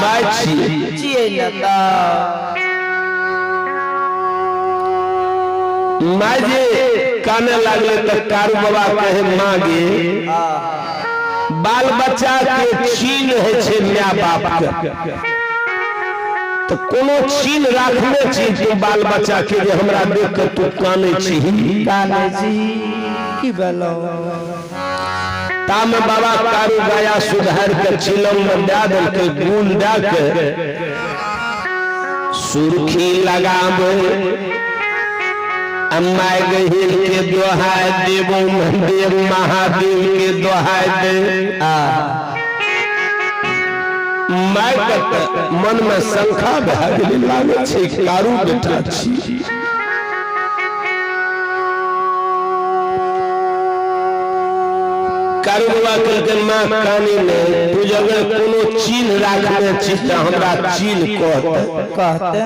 माय छियै। छियै ने तऽ। माय जे काने लागले तऽ कारू बाबा कहे माँ गे, बाल बच्चा के चीन होइ छै माय बाप के, तऽ कोनो चीन राखने छी तू बाल बच्चा के जे हमरा देख के तू कानै छी? कानै छी की भेलौ? तामे बाबा कारू गाया सुधार के चिलम में दए देलकै, गुल दए के सुर्खी लगाबे, अम्मा गहिर के दोहाय देवो देव महादेव के दोहाय दे। माय के मन में शंका भए गेलै, लागै छै कारू बेटा छी। कारू बाबा कहलकै माँ कानी ने, तू जब कोनो चिन्ह राखने छी तऽ हमरा चिन्ह कहते। कहते।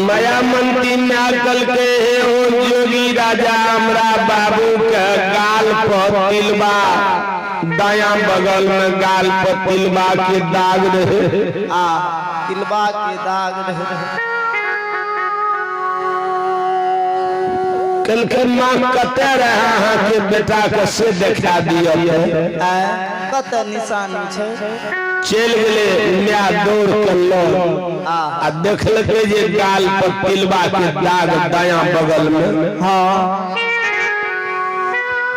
माया मंती माय कहलकै हे ओ जोगी राजा, हमरा बाबू के गाल पर तिलबा, दाया बगल में गाल पर तिलबा के दाग रहे। आ तिलबा के दाग रहे। कहलकै माँ कतऽ रहे अहाँके बेटा के से देखा दिअ। कतऽ निशानी छै? चलि गेलै माय दौड़ के लग आ देखलकै जे गाल पर तिलबा के दाग दाया बगल में। हाँ।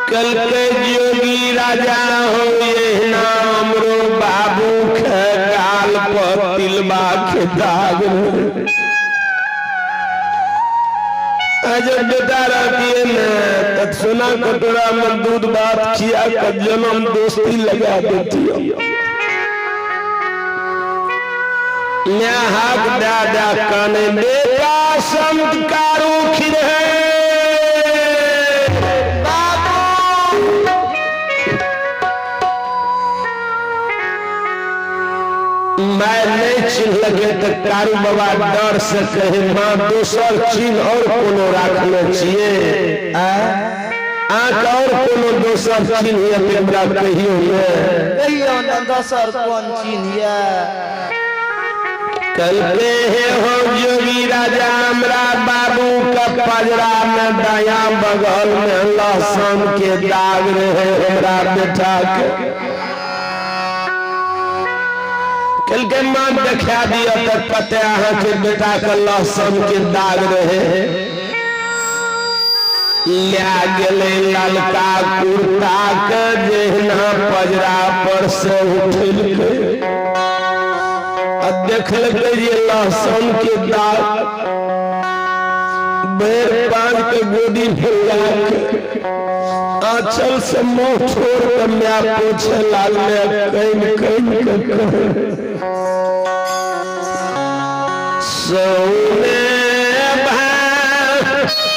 कहलकै जोगी राजा हो, एहिना हमरो बाबू के गाल पर तिलबा के दाग रहे। जब बेटा रहती ने तो सोना कटोरा में दूध भात खिया के जन्म दोस्ती लगा देती है। मैं हाथ दा दा काने बेटा संत कारू खिर है। मैं नहीं चिन्हलकै तऽ कारू बाबा डर से कहे माँ दोसर चिन्ह और कोनो राखने छियै? अहाँके और कोनो दोसर चिन्ह यऽ तऽ हमरा कहियौ ने। कहियौ ने दोसर कोन चिन्ह यऽ? कहलकै हे हो जोगी राजा, हमरा बाबू के पजरा में दाया बगल में लहसुन के दाग रहे हमरा बेटा के। कहलकै माँ देखा दिअ तऽ कते अहाँके बेटा के लहसुन के दाग रहे। लए गेलै ललका कुर्ता के, जहिना पजरा पर से उठेलकै आ देखलकै जे लहसुन के दाग, भरि पाँच के गोदी फैला के आंचल से मुंह छोड़ के माय पोछे लागले, कइन कइन के कहे सोने भाई बेटा।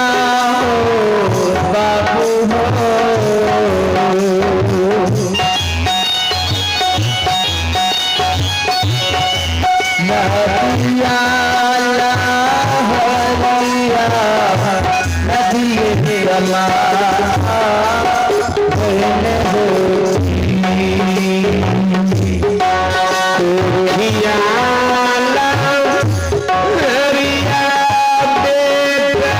किया हो बाबू हो। नदिया लहरिया नदी चला कोठिया लहरिया बेटा।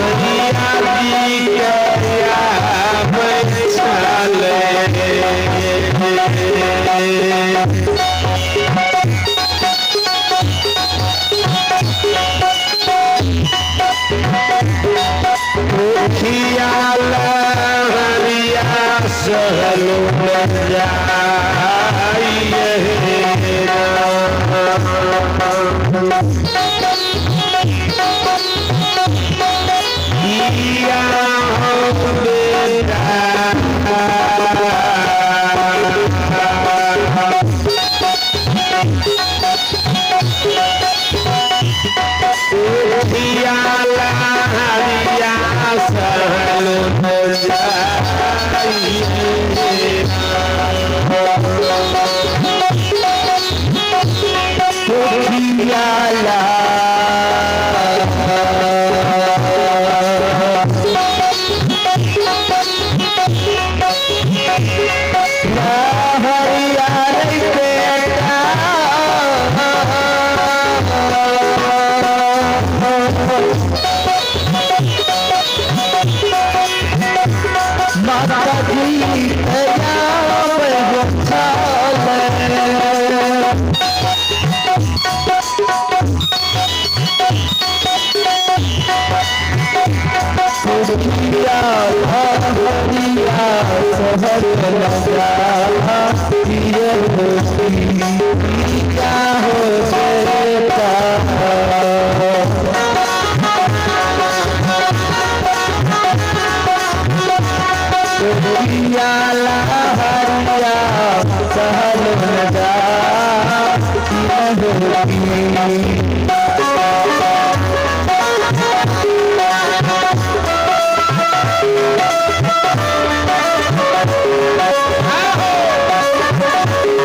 मैया जी के आबै छलै। कोठिया लहरिया सहलो न जाइए राम। किया हो बेटा। कोठिया लहरिया सहलो न जाइए कोठिया लहरिया रे बेटा। माता जी हो चले। सुखिया हरिया सहर लगा किया हो बेटा। सुखिया हरिया सहर लगा किया हो बेटा। सुखिया हरिया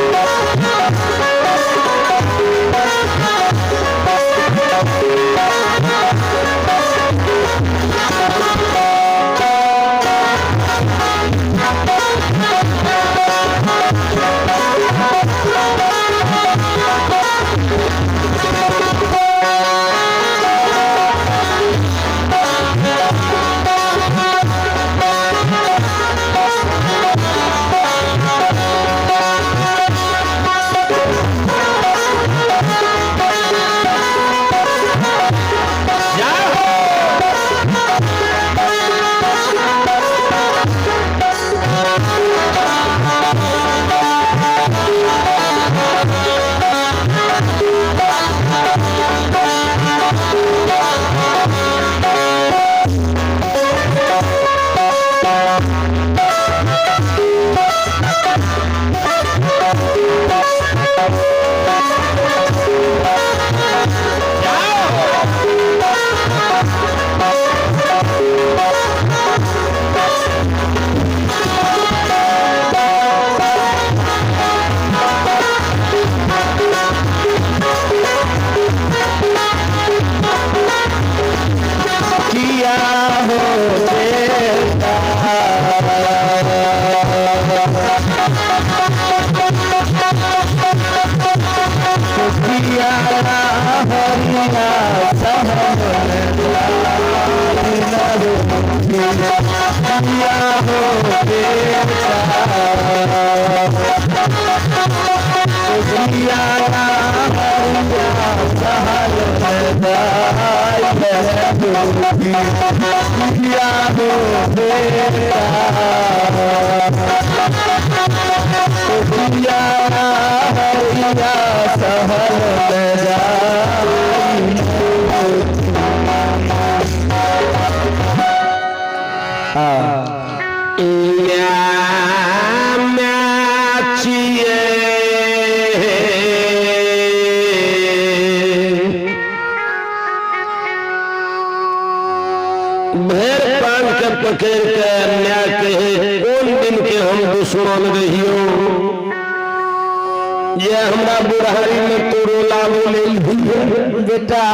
किया हो बेटा। सुखिया हरिया सहल किया हो बेटा। सुखिया हरिया सहल जाई। माय छियै। भेड़ पान के पकड़ के माय कहे, कोन दिन के हम दुश्मन रहियो जे हमरा बुढ़ारी में तू रोला बोले? बेटा।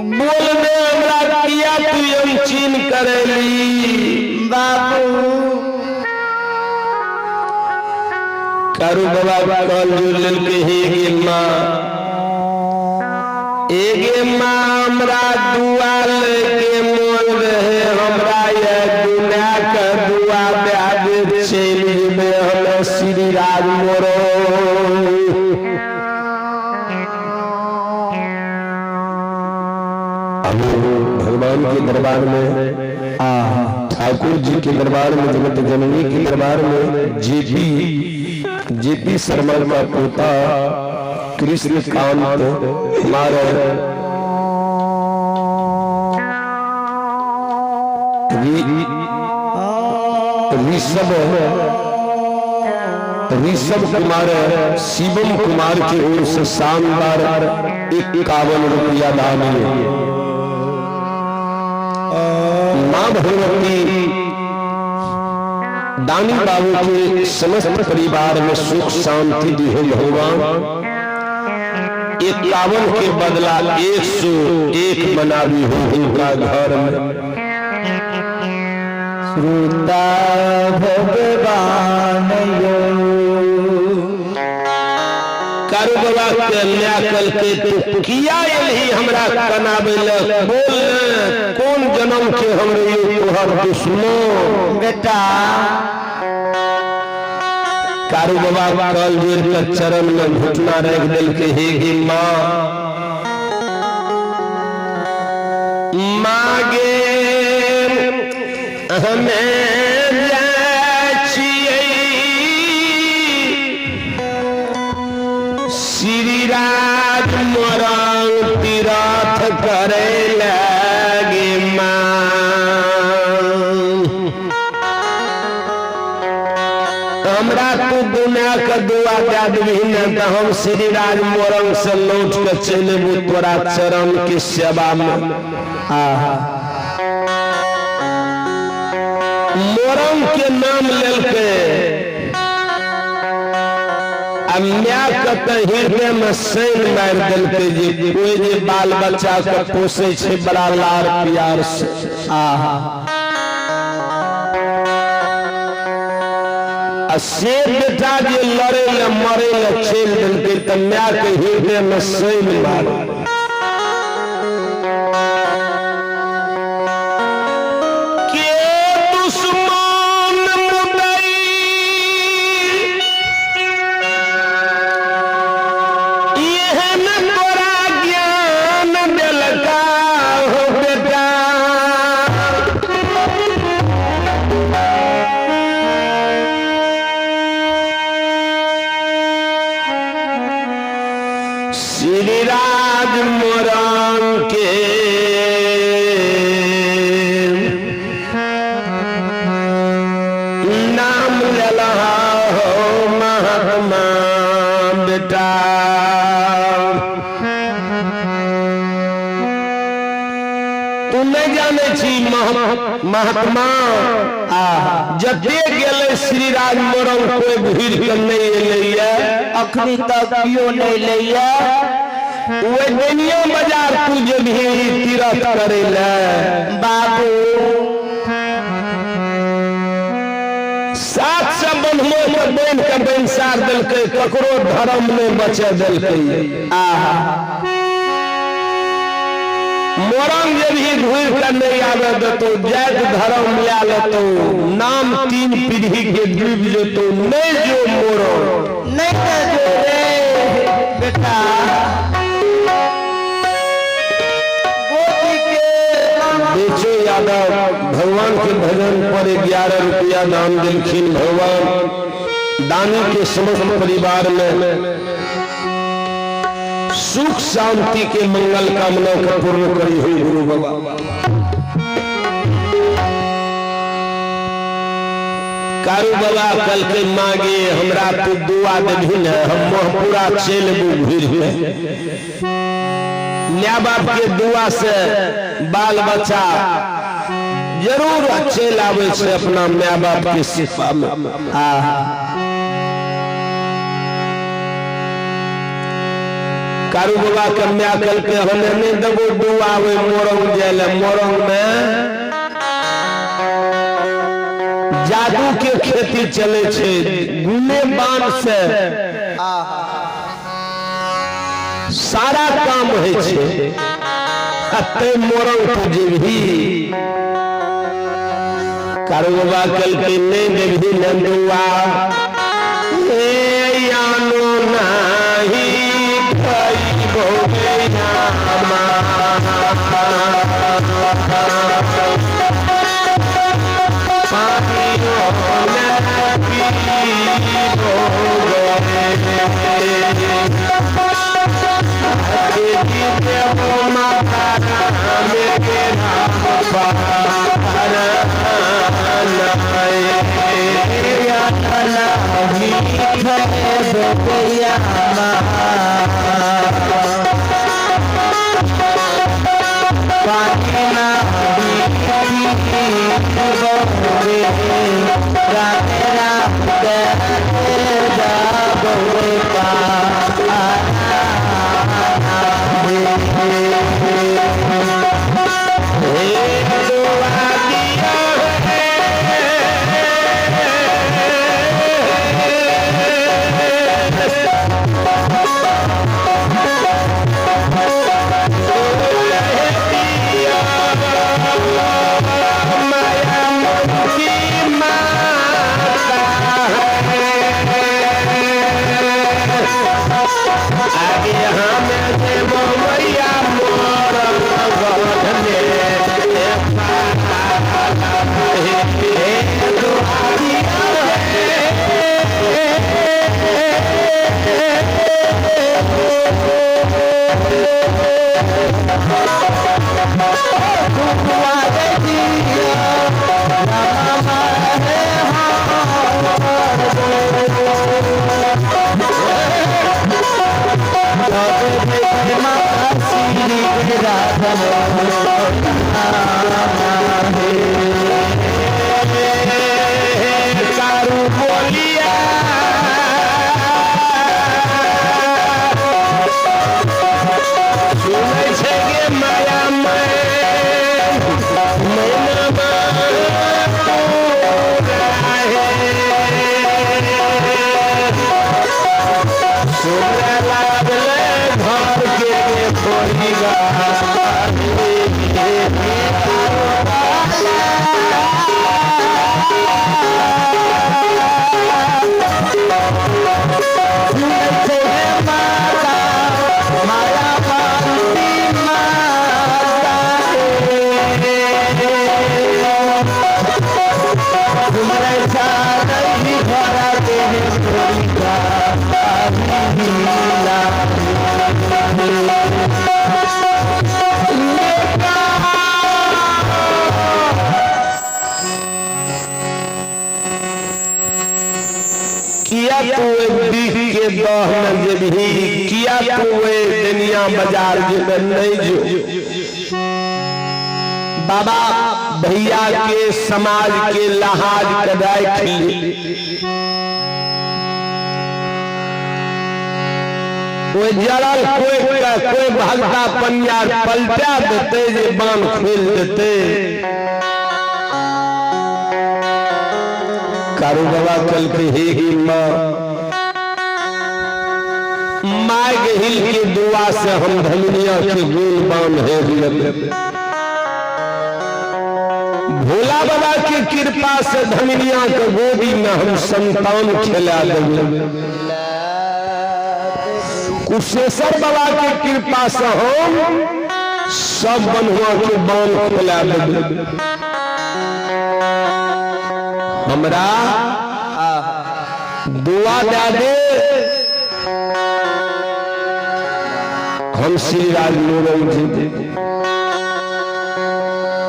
बोल दे हमरा, किया तू हम चीन करेली? बाबू। कारू बाबा कल जोड़ लेलके, हे गे माँ, एगे माँ, हमरा दुआ लेके मोन रहे। हमरा ये दुनिया के दुआ दे दे, चलि जेबै हमे श्री राज मोरो। भगवान के दरबार में, ठाकुर जी के दरबार में, जगत जननी के दरबार में जेपी जेपी शर्मा का पोता कृष्ण कांत हमारे ऋषभ ऋषभ कुमार, शिवम कुमार की ओर से शानदार 51 रुपया दान है। मां भगवती दानी बाबू के समस्त परिवार में सुख शांति दी हो भगवान। 51 के बदला 101 बना दी हो उनका घर में। श्रोता भगवान यो। कारू बाबा के माय कहलकै, तू किया एलही हमरा कनाबै ले? बोल ने, कोन जन्म के हम रहियो तोहर दुश्मन? बेटा। कारू बाबा कल जोड़ के चरण में घुटना रख देलकै, हे गे माँ, मागे, हमे जाइ छियै श्री राज मोरंग तीरथ करे लगे माँ। हमरा तू दुनिया के दुआ दे देबही ने तऽ हम श्री राज मोरंग से लौट के चलि एबू तोरा चरण के सेवा में। मोरंग के नाम लेलकै आ माय के तऽ हृदय में सैन मारि देलकै जे कोई जे बाल बच्चा के पोसै छै बड़ा लाड़ प्यार से आ से बेटा जे लड़े ले मरे ले चलि देलकै, तऽ माय के हृदय में सैन मार के दुश्मन मुदई एहन तोरा ज्ञान देलका हो बेटा? श्री राज मोरंग के नाम लेलहा हो महात्मा बेटा। तू नहीं जाने छी महात्मा, जते गेलै श्री राज मोरंग, कोई भीड़ के नहीं एलैया। अखनी तक केओ नहीं लैया। ओहि दुनिया बाजार तू जेबही तीरथ करे ले, बाबू। 700 बन्हुओ के बान्हि के बैनसार देलकै, ककरो धर्म नहि बचे देलकै। मोरंग जेबही, घुरि के नहि आबे देतौ। जाति धर्म लए लेतौ, नाम तीन पीढ़ी के डूबि जेतौ। नहि जो मोरंग। नहीं न जो रे बेटा, गोदी के बेचो यादव भगवान के भजन पर 11 रुपया दान दिलखिन। भगवान दानी के समस्त परिवार में सुख सुख शांति के मंगल कामना के पूर्ण करी हुई गुरु बाबा। कारू बाबा कल के मांगे हमरा तू दुआ देबही ने, हम मोहपुरा चलि एबू घुरि के। माय बाप के दुआ से बाल बच्चा जरूर चलि आबै छै अपना माय बाप के सेवा में। आ कारू बाबा के माय कहलकै हमे नहि देबो दुआ ओहि मोरंग जाय लए, मोरंग में जादू के खेती चले छै, गुने बाण से सारा काम होइ छै, आ तै मोरंग तू जेबही। कारू बाबा कहलकै नहि देबही ने दुआ, हे आनो नाही खइबो गे। कारू बोलिया सुनै छै गे माया सुनै लागलै घर के खोली। किया तू ओहि बीख के दह में जेबही, किया तू ओहि दुनिया बाजार जेबे? नहीं जो बाबा भैया के समाज के लहाज के राखि ले। कोई जड़ल कोई के कोई भगता पनियार पलटा देते जे बांध खोल देते। कारू बाबा कहलकै हे हे माँ, my के हिल के दुआ से हम धनिया के गोल बांध हे लेबै। भोला बाबा के कृपा से धनिया के गोदी में हम संतान खिला देबै। कुशेश्वर बाबा के कृपा से हम सब बन्हुआ के बांध खिला देबै। हमरा दुआ दे दे, हम श्रीराज मोरंग जेबै,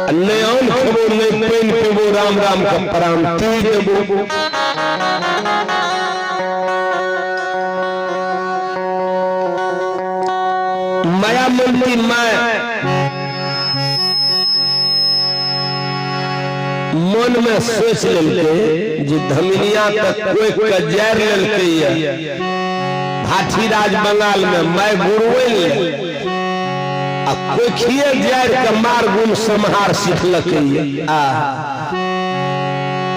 आ नहि अन्न खेबो, नहि पानि पीबो, राम राम के प्राण तीर देबो। माया मंत्री माय मन में सोच लेलकै जे धमिनिया तक कोई के जैर लेलकै ये भाठी राज बंगाल में मैं गुरुए ले आ कोखिए जैर के मार गुण संहार सिखलकै ये। आ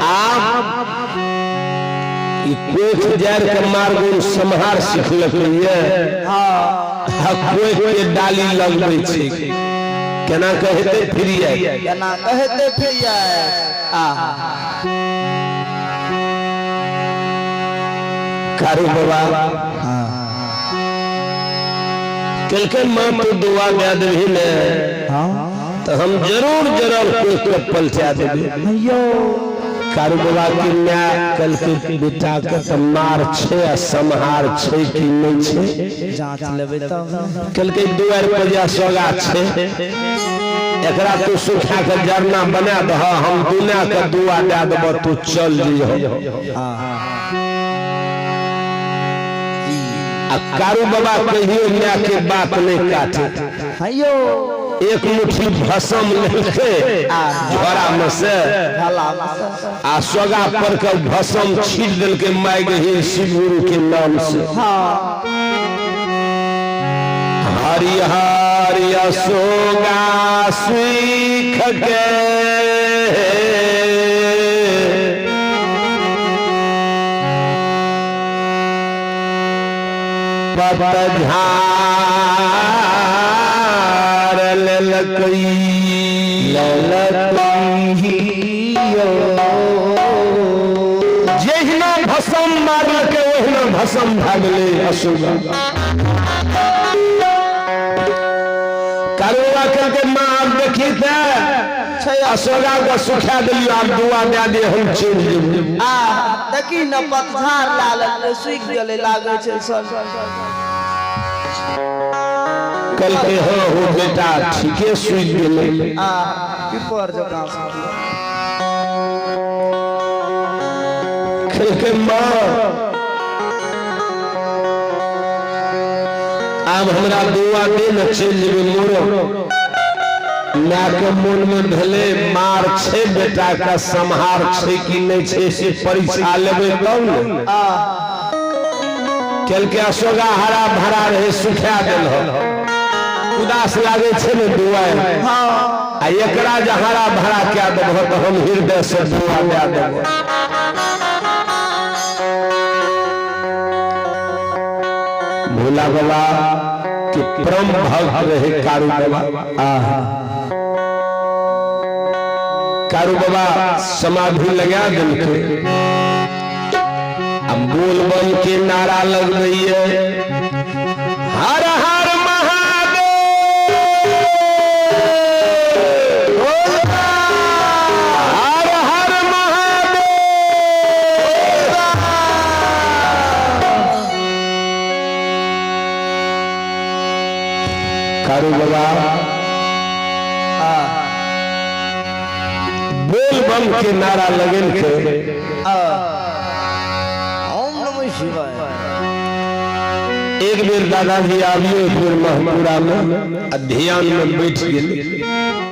आब ई कोख जैर के मार गुण संहार सिखलकै ये आ कोख के डाली लगबै छै, केना कहते फिर आए, केना कहते फिर आए। आ कारू बाबा कहलकै माँ तू दुआ दे देबही ने तो हम जरूर जरूर कोई के पलटा देबे। कारू बाबा के माय कहलकै बेटा के तऽ मार छै आ सम्हार छै कि नहि छै, जांच लेबै तब। कहलकै दुआरि पर जे सोगा छै एकरा तू सुखा के जरना बना दह, हम दुनिया के दुआ दे देबो, तू चल जइहो। आ कारू बाबा कहियो माय के बात नहीं काटे। हयो एक मुट्ठी भसम लेलकै झोरा में से आ सोगा पर के भसम छीट देलकै माय गही शिव गुरु के नाम से। हरिहर सोगा सीख के पतझार लेलकै जहिना भसम मारलकै ओहिना भसम भए गेलै अशोका। करुआ कहलकै माँ आब देखी तऽ अशोका के सुखा देलियौ, आब दुआ दए दे हम चलि जेबै। आ देखी न पतझार लाल सुखि गेलै, लागै छै सब। कहलकै हँ हो बेटा ठीके सुखि गेलै। आ पीपर जकाँ सुखि। कहलकै माँ आब हमरा दुआ दे न चलि जेबै मोरो। माय के मोन में भेलै मार छै बेटा के सम्हार छै कि नहि छै से परीक्षा लेबै तब ने। कहलकै अशोका हरा भरा रहे सुखा देल, उदास लागै छै ने दुआ, आ एकरा जे हरा भरा कए देबह तऽ हम हृदय से दुआ दए देबह। भोला बाबा के परम भक्त रहे कारू बाबा। कारू बाबा समाधि लगा देलकै आ बोल बम के नारा लगबैये हर हर महादेव, हर हर महादेव। कारू बाबा बोल बम के नारा लगेलकै। ओम नमः शिवाय। एक बेर दादाजी आबियो, एक बेर महपुरा में आ ध्यान में बैठ गेल।